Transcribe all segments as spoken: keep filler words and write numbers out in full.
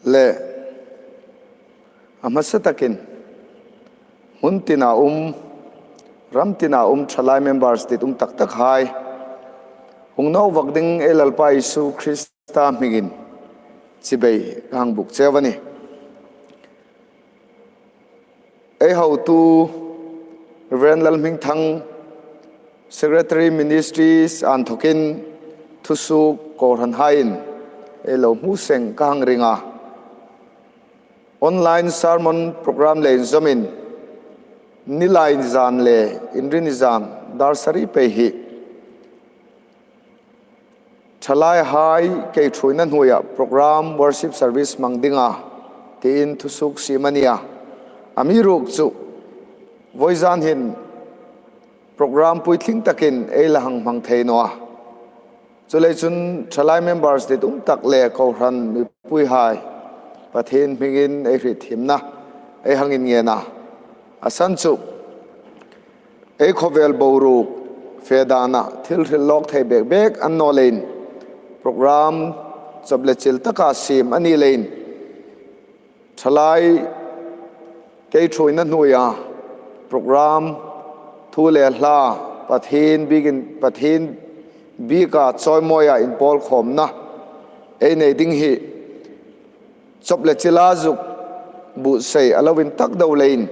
Le, a hmasa takin hmun tina um, ram tina um ṭhalai members ditum tak tak hai hung nawk vak ding ei Lalpa Isu Krista hmingin chibai ka hang buk cheu a nih. Ei hotu Reverend Lalhmingthang, Secretary Ministries, a inthokin thusuok kohran haiin ei lo hmu seng ka hang ring a. Online sermon program le inzawmin, nilai zan le inrinni zan dar sari pei hi ṭhalai hai kei ṭhuoina hnuoia program worship service hmang dinga tiin thusuok siem a nih a. Amiruokchu vawizan hin program puitling takin ei la hang hmang thei naw a. Chuleiin chun ṭhalai members ditum tak le kohran mipui hai Pathien hmingin ei hriet thiemna ei hang inngen a. A san chu ei khawvel boruok fe dana thil hril lawk thei bek bek a ni naw leiin, program chawp le chil taka siem a ni leiin, ṭhalai kei ṭhuoina hnuoia program thu le hla, Pathien bikin, Pathien bika chawimawia inpawlkhawmna ei nei ding hi chawp le chila zuk buotsai a lo intak deu leiin,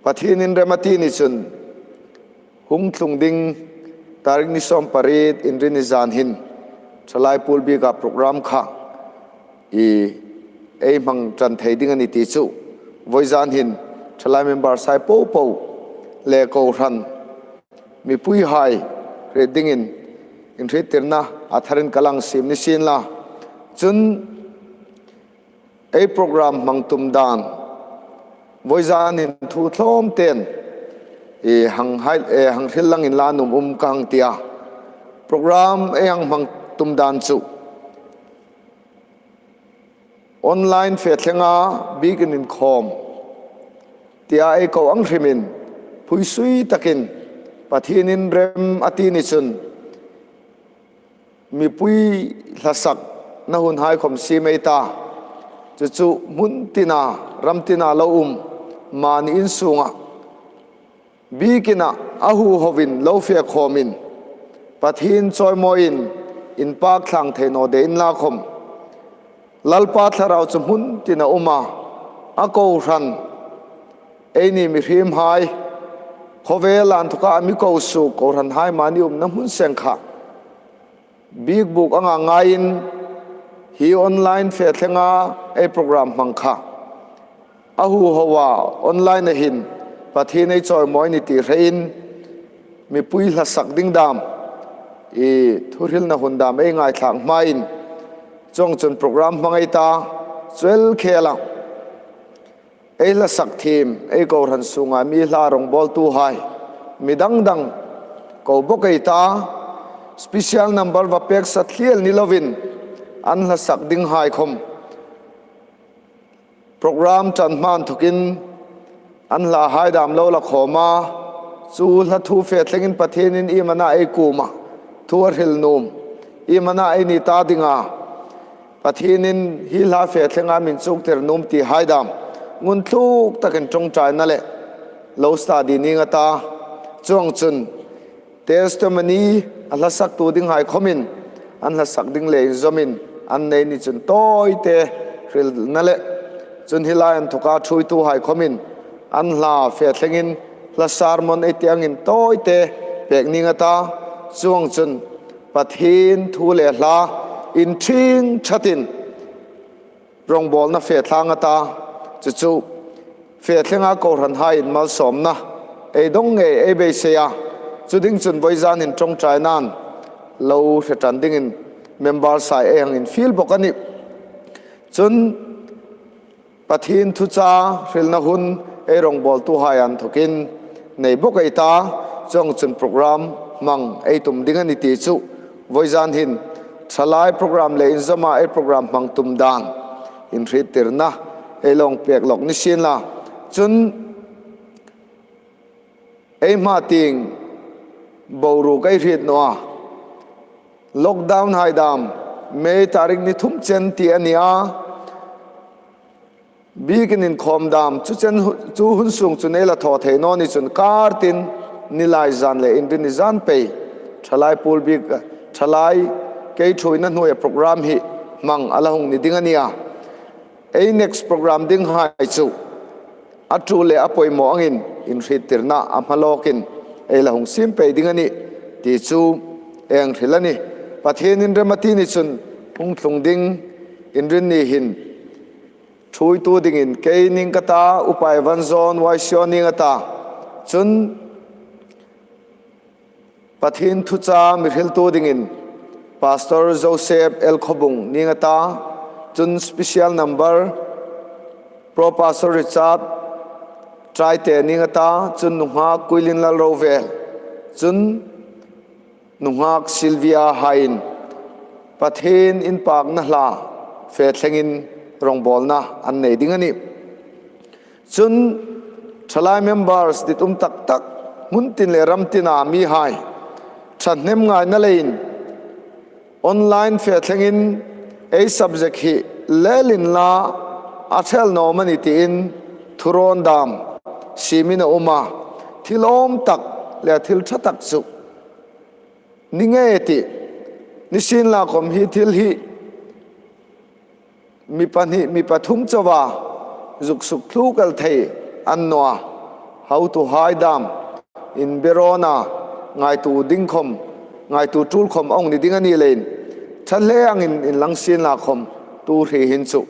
Pathien inrem a ti ni chun, hung tlung ding tarik ni sawmpariet inrinni zan hin ṭhalai pawlbika program kha ei hmang ṭan thei ding a nih ti chu vawizan hin ṭhalai members hai popo le kohran mipui hai hriet dingin inhriettirna a tharin ka la hang siem ni sien la. Chun ei program hmang tum dan vawizan hin thu tlawmtein ei hang hai, ei hang hril lang inla nuom um ka hang ti a. Program ei hang hmang tum dan chu online fe thlenga bikin inkhawm tia ei ko ang hrimin, phuisui takin Pathien inrem a ti ni chun mipui hlasakna hun hai khawm siem ei ta. Chu chu hmun tina, ram tina lo um, mani in sunga bikina a huhovin lo fe khawmin, Pathien chawimawiin inpak thlang thei naw de inla khawm, Lalpa Thlarau chu hmun tina um a, a kohran, eini mihriem hai, khawvel a inthoka a mi ko suok kohran hai mani umna hmun seng kha bik buk anga ngaiin, hi online fe thlenga ei program hmang kha a huhoa online-a hin Pathien ei chawimawi ni ti hrein, mipui hlasak ding dam ei thuhrilna hun dam ei ngaithlak hmain, chuongchun program hmang ei ta, chu el khela ei hlasak thiem, ei kohran sunga mi hla rongbawltu hai, mi dang dang ko bawk ei ta, special number va pek sa thliel ni lovin, an hlasak ding hai khawm program ṭan hma inthokin an hla hai dam lo la khawm a, chu hla thu fe thlengin Pathienin iem a na ei kuoma thu a hril nuom, iem a na ei ni ta dinga, Pathienin hi hla fe thlenga min chuktir nuom ti hai dam ngunthluk takin ṭawngṭaina le lo study ning a ta, chuongchun testimony a hlasaktu ding hai khawmin an hlasak ding le inzawmin an nei ni chun tawite hrilna le, chun hi lai a inthoka ṭhuoitu hai khawmin an hla fe thlengin hla sermon ei ti angin tawite pek ning a ta, chuongchun Pathien thu le hla inṭhing ṭhatin rongbawlna fe thlang a ta, chu chu fe thlenga kohran haiin malsawmna ei dong ngei ei beisei a, chu ding chun vawizan hin ṭawngṭainain lo hre ṭan dingin member hai ei hang infiel bawk a nih. Chun Pathien thuchah hrilna hun ei rongbawltu hai a inthokin nei bawk ei ta, chuongchun program hmang ei tum ding a nih ti chu vawizan hin ṭhalai program le inzawma ei program hmang tum dan inhriettirna ei lo pek lawk ni sien la. Chun ei hma tieng boruok ei hriet naw a, lockdown hai dam May tarik ni thum chen ti a ni a, Bikin inkhawm dam chu chen hu-, chu hun sung chun ei la thaw thei naw ni chun kar tin ni lai zan le inrinni zan pei. Thalai pul bik, thalai kei thuina hnuoia program hi hmang a la hung ni ding a nia. Ei next program ding hai chu a tul le a poimaw angin inhriettirna a hmalawkin ei la hung siem pei ding a nih ti chu ei hang hril a nih. Pathienin remti ni chun hung tlung ding inrinni hin thuoitu dingin kei ning ka ta, Upa Evanzon Waisio ning a ta. Chun Pathien thucha mi hriltu dingin Pastor Joseph L Khobung ning a ta. Chun special number Pro Pastor Richard Traite ning a ta. Chun nunghak Kuilin Lalrovel. Chun nunghak Sylvia haiin Pathien inpakna hla fe thlengin rongbawlna an nei ding a nih. Chun thalai members ditum tak tak hmun tin le ram tina mihai thahnem ngaina leiin online fe thlengin ei subject hi lel inla a thel naw am a ni tiin thurawn dam siemin a um a. Thil awm tak le thil ṭha tak chu ni ngei ei tih. Nisienlakhom hi thil hi mi pahni, mi pathum chauha zuk suk thluk el thei a ni naw a. Hotuhai dam inberona ngaituo ding khom, ngaituo tul khom a hung ni ding a ni leiin ṭha hle angin inlang sienlakhom tu hri hin chu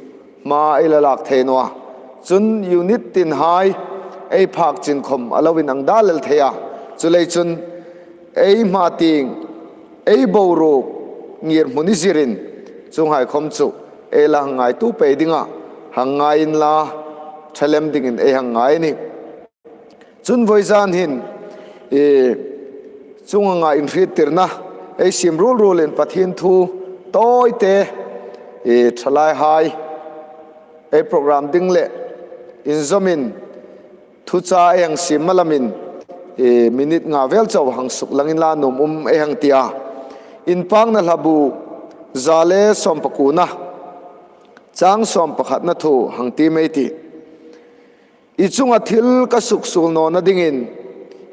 hma ei la lak thei naw a. Chun unit tin hai ei phak chin khom a lo inang dal el thei a. Chuleiin chun ei hma tieng, ei boruok ngirhmun i zirin chuonghai khom chu ei la hang ngaituo pei ding a, hang ngai inla ṭha lem dingin ei hang ngai a nih. Chun vawizan hin, e, chuong anga inhriettirna ei siem ruol ruolin Pathien thu tawite, e, thalaihai ei program ding le inzawmin thucha ei hang siem malamin, e, minute nga vel chau hang suklang inla nuom um ei hang ti a. Inpakna hlabu za le sawm pakuona chang sawm pakhatna thu hang tiem ei tih. I chunga thil ka suksuol nawna dingin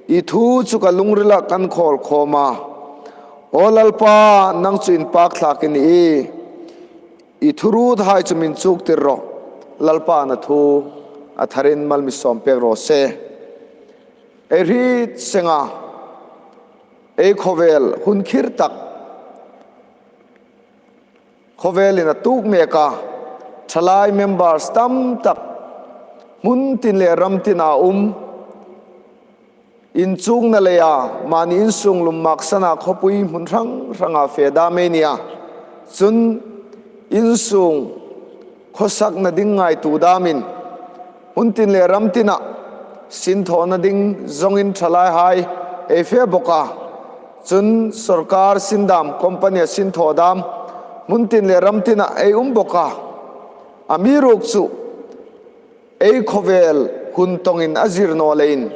i thu chu ka lungrila kan khawl khawm a. Aw Lalpa, nang chu inpakthlak i ni. I thuruothai chu min chuktir rawh. Lalpa, na thu a tharin mal mi sawm pek raw se. Ei hriet senga ei khawvel hun khir tak, khawvelin a tuok mek a, thalai members tam tak hmun tin le ram tina um, inchukna leia mani insung lum maksana khawpui hmun hrang hranga fe dam ei ni a. Chun insung khawsakna ding ngaituo damin hmun tin le ram tina sinthawna ding zawngin thalaihai ei fe bawk a. Chun sawrkar sin dam, company-a sinthaw dam hmun tin le ram tina ei um bawk a. Amiruokchu ei khawvel hun tawngin a zir naw leiin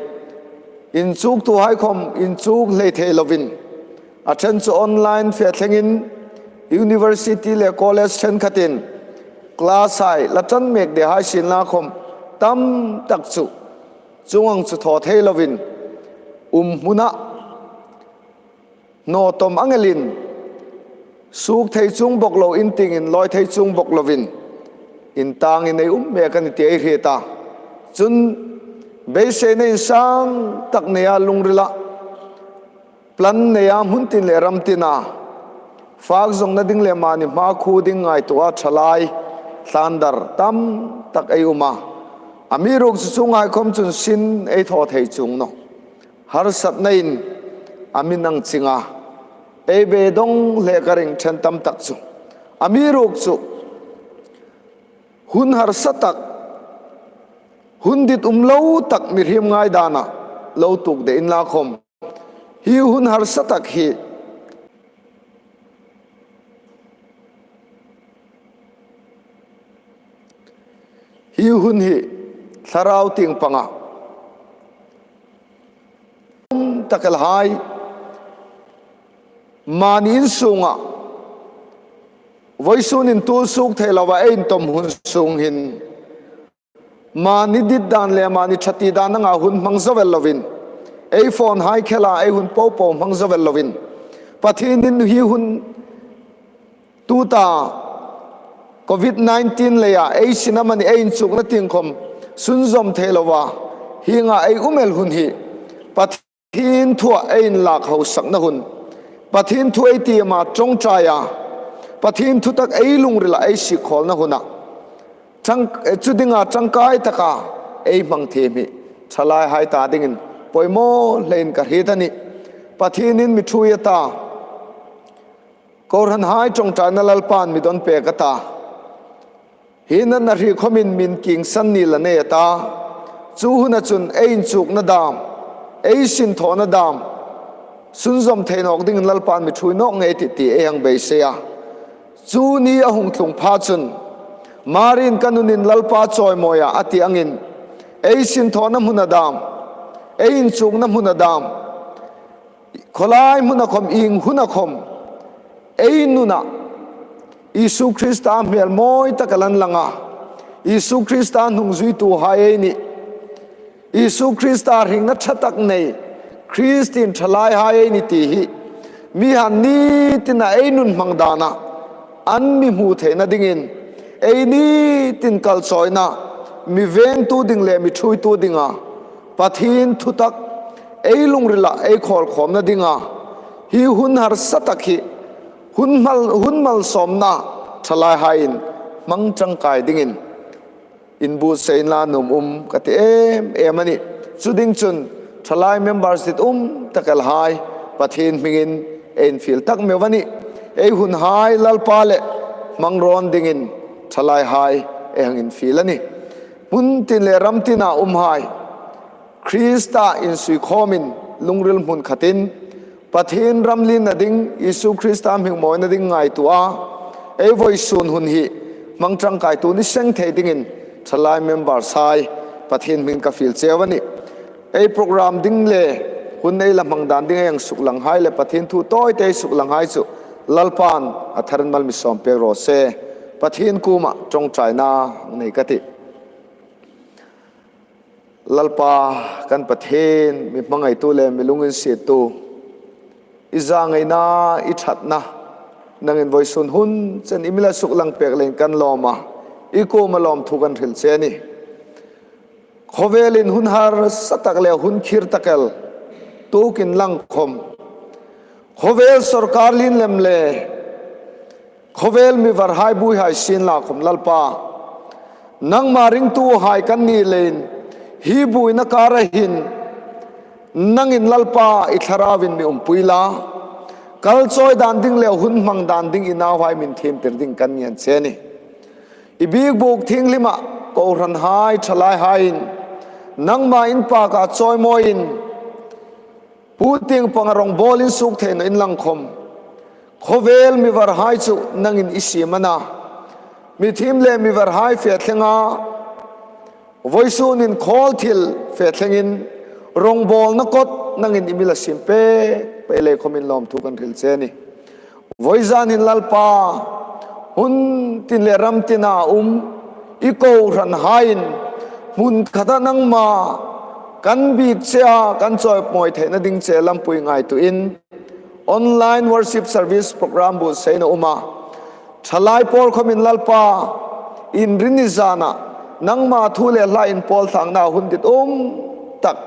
inchuktuhai khom inchuk hlei thei lovin, a ṭhen chu online fe thlengin university le college ṭhenkhatin class-hai la ṭan mek de hai sienlakhom tam tak chu chuong ang chu thaw thei lovin um hmuna hnaw tawm ang elin, suok thei chuong bawk lo, in tieng inlawi thei chuong bawk lovin, intangin ei um mek a ni ti ei hriet a. Chun beiseina insang tak neia, lungrila plan neia, hmun tin le ram tina fak zawngna ding le mani hma khuo ding ngaituoa thalai thlander tam tak ei um a. Amiruokchu chuonghai khom chun sin ei thaw thei chuong nawh. Harsatnain a mi nang ching a, ei beidong hle ka ring ṭhen tam tak chu. Amiruokchu hun harsa tak, hun ditum lo tak mihriem ngaidana lo tuok de inla khom, hi hun harsa tak hi, hi hun hi thlarau tieng panga tak el hai, mani insunga vawisunin tuol suok thei lova ei intawm hun sung hin mani dit dan le mani ṭha ti dan anga hun hmang zo el lovin, ei phone hai khela ei hun po po hmang zo el lovin, Pathienin hi hun tuta covid nineteen leia ei sin amani ei inchukna tieng khom sunzawm thei lova hienga ei um el hun hi Pathien thua ei inlak hausakna hun, Pathien thu ei tiem a ṭawngṭai a, Pathien thutak ei lungrila ei sik khawlna huna, chu dinga ṭangkai taka ei hmang thiem hi ṭhalaihai ta dingin poimaw hlein ka hriet a nih. Pathienin mi ṭhuoi a ta, kohranhai ṭawngṭaina Lalpan mi don pek a ta, hi natna hri khomin min kingsan ni la nei a ta, chu huna chun ei inchukna dam, ei sinthawna dam sunzawm thei nawk dingin Lalpan mi ṭhuoi nawk ngei ti ti ei hang beisei a. Chu ni a hung tlung pha chun Mariin ka nunin Lalpa chawimawi a a ti angin, ei sinthawna hmuna dam, ei inchukna hmuna dam, khawlai hmuna khom, ieng huna khom ei nuna Isu Krista hmel mawi taka lan langa, Isu Krista hnungzuituhai ei nih, Isu Krista hringna ṭha tak nei Kristien ṭhalaihai ei ni ti hi mi han nitina ei nun hmang dana an mi hmu theina dingin, ei nitin kalchawina, mi vengtu ding le mi ṭhuoitu dinga Pathien thutak ei lungrila ei khawlkhawmna dinga hi hun harsa tak hi hun mal, hun malsawmna ṭhalaihaiin hmang ṭangkai dingin inbuotsai inla nuom um ka ti em em a nih. Chu ding chun ṭhalai members dit um tak elhai Pathien hmingin ei infiel tak meu a nih. Ei hunhai Lalpa le hmang rawn dingin ṭhalaihai ei hang infiel a nih. Hmun tin le ram tina umhai Krista insui khawmin lungril hmun khatin Pathien ram lienna ding, Isu Krista hming mawina ding ngaituoa ei vawisun hun hi hmang ṭangkaitu ni seng thei dingin ṭhalai members hai Pathien hming ka fiel cheu a nih. Ei program ding le hun ei la hmang dan ding ei hang suklanghai le Pathien thu tawite ei suklanghai chu Lalpan a tharin mal mi sawm pek raw se. Pathien kuoma ṭawngṭaina nei ka tih. Lalpa kan Pathien, mi hmangaitu le mi lunginsiettu, i zangaina, i ṭhatna, nangin vawisun hun chen i mi la suklang pek leiin kan lawm a, i kuoma lawmthu kan hril che a nih. Khawvelin hun harsa tak le hun khir tak el tuok inlang khom, khawvel sawrkar lien lem le khawvel mi varhai buoihai sienla khom Lalpa, nangma ringtuhai kan ni leiin hi buoina kara hin nangin Lalpa i thlarauin mi umpui la, kalchawi dan ding le hun hmang dan ding i nauhai min thiemtir ding kan ngen che a nih. I biekbuk thienghlima kohranhai ṭhalaihaiin nangma inpaka chawimawiin pu tieng panga rawngbawl insuok thei naw inlang khom, khawvel mi varhai chu nangin i siem a na, mi thiem le mi varhai fe thlenga, vawisunin khawl thil fe thlengin rawngbawlna kot nangin i mi la siem pek pei lei khomin lawmthu kan hril che a nih. Vawizan hin Lalpa, hmun tin le ram tina um i kohranhaiin hmun khata nangma kan biek che a, kan chawimawi theina ding che lampui ngaituoin online worship service program buotsaina um a, ṭhalai pawl khomin Lalpa, Inrinni zana nangma thu le hla inpawl thlangna hun dit um tak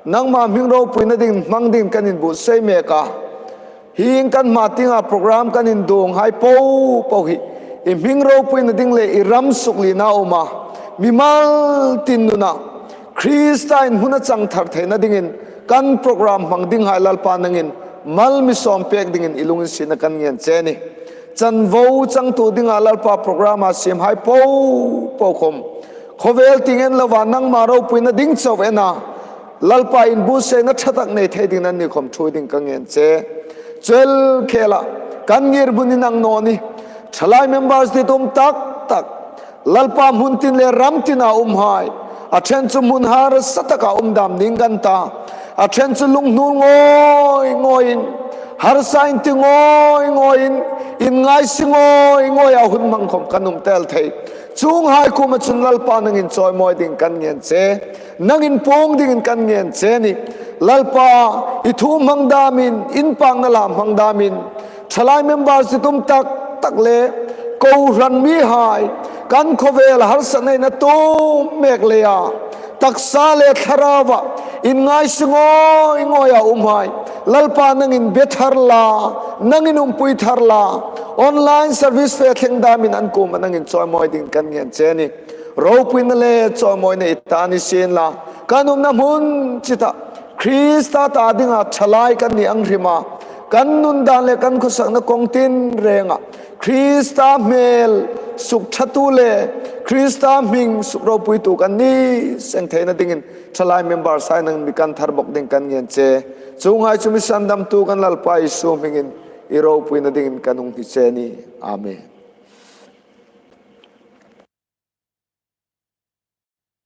nangma hming ropuina ding hmang ding kan inbuotsai mek a, hieng kan hma tienga program kan induong hai po po hi i hming ropuina ding le i ram sukliena um a, mimal tin nuna Krista in hmuna chang thar theina dingin kan program hmang dinghai Lalpa nangin mal mi sawm pek dingin i lunginsietna kan ngen che a nih. Chanvo changtu dinga Lalpa program a siem hai po po khom, khawvel tieng en lova nangma ropuina ding chau en a, Lalpa inbuotsaina ṭha tak nei thei dingin anni khom ṭhuoi ding ka ngen che. Chu el khela kan ngirhmun inang naw nih. Ṭhalai members dit um tak tak, Lalpa, hmun tin le ram tina umhai, a ṭhen chu hmun harsa taka um dam ning kan ta, a ṭhen chu lunghnul ngawi ngawiin harsa inti ngawi ngawiin, inngaisi ngawi ngawia hun hmang khawm kan um tel thei. Chuonghai kuoma chun Lalpa nangin chawimawi ding kan ngen che. Nangin puong dingin kan ngen che a nih. Lalpa, i thu hmang damin, inpakna la hmang damin, thalai member chu tum tak tak le kohran mihai, kan khawvel harsatnain a tum mek leia, taksa le thlaraua inngaisi ngawi ngawia umhai, Lalpa nangin be thar la, nangin umpui thar la, online service fe thleng damin an kuoma nangin chawimawi ding kan ngen che a nih. Ropuina le chawimawina i ta ni sien la, kan umna hmun chita Krista ta dinga thalai kan ni ang hrima, kan nun dan le kan khawsakna kawng tin renga Krista hmel sukthatu le Krista hming sukropuitu kan ni seng theina dingin thalai member hai nangin mi kan thar bawk ding kan ngen che. Chuonghai chu mi sandamtu kan Lalpa Isu hmingin i ropuina dingin kan hung hni che a nih. Amen.